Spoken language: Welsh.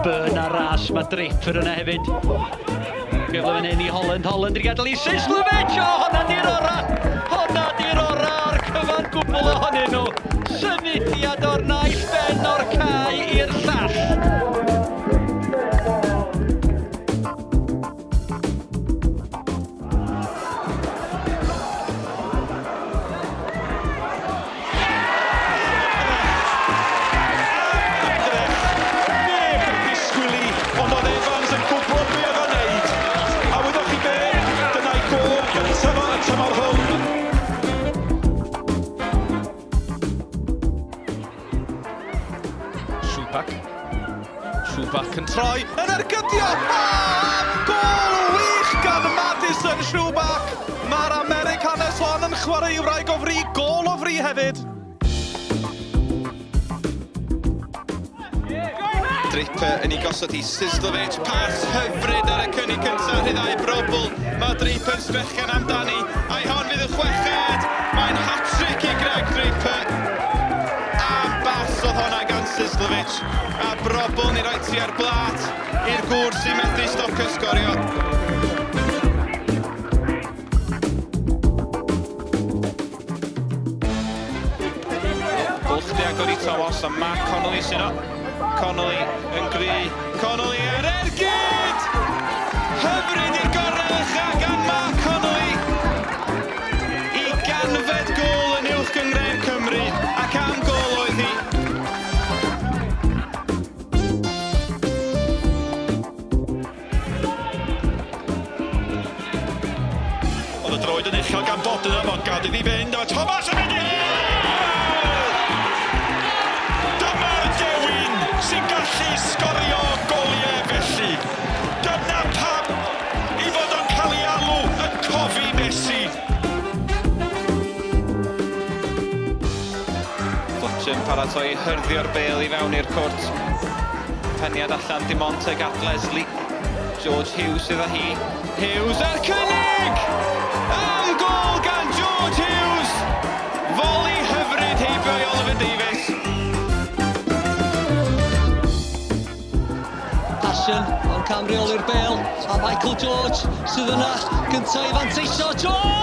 Byrne ar ras, mae Draper yna hefyd. Gyfle fan hyn i Holland, Holland wedi gadael i Sislovic! O, honna di'r ora! Honna di'r ora o'r cyfan gwbl ohonyn nhw! Symudiad o'r naill ben o'r cae i'r llall. Neb yn disgwyl i, ond oedd Evans yn gwybod be oedd o'n neud. A wyddoch chi be? Dyna'i gôl gyntaf o y tymor hwn. Schuback. Schuback yn troi, yn ergydio! Am gôl wych gan Madison Schuback! Mae'r Americanes hon yn chwaraewraig o fri, gôl o fri hefyd. Draper yn ei gosod i Sislovic, pas hyfryd ar y cynnig cyntaf, rhyddhau Brobl. Mae Draper yn sbrechian amdani, a'i hon fydd y chweched. Mae'n hat-trick i Greg Draper. A bas oedd honna gan Sislovic. A Brobl ni roi tua'r blat i'r gŵr sy'n methu stopio sgorio. Bwlch di agor i Thomas a Mark Connolly sy'n o. Connolly yn gry. Connolly ar ergyd! Hyfryd i'r gornel ucha gan Mark Connolly. I ganfed gôl yn Uwch Gynghrair Cymru ac am gôl oedd hi. Oedd y droed yn uchel gan Bodenham, ond gad iddi fynd, a mae Thomas yn mynd i Dyma'r dewin sy'n gallu sgorio goliau felly. Dyna pam i fod o'n cael ei alw yn Cofi Messi. Fletcher yn paratoi hyrddio'r bêl i fewn i'r cwrt. Peniad allan dim ond tuag at Leslie. George Hughes sydd â hi. Hughes a'r cynnig! Am gôl gan George Hughes! Foli hyfryd heibio i Oliver Davies. Passion yn camreoli'r bêl, a Michael George sydd yna gyntaf i fanteisio. George!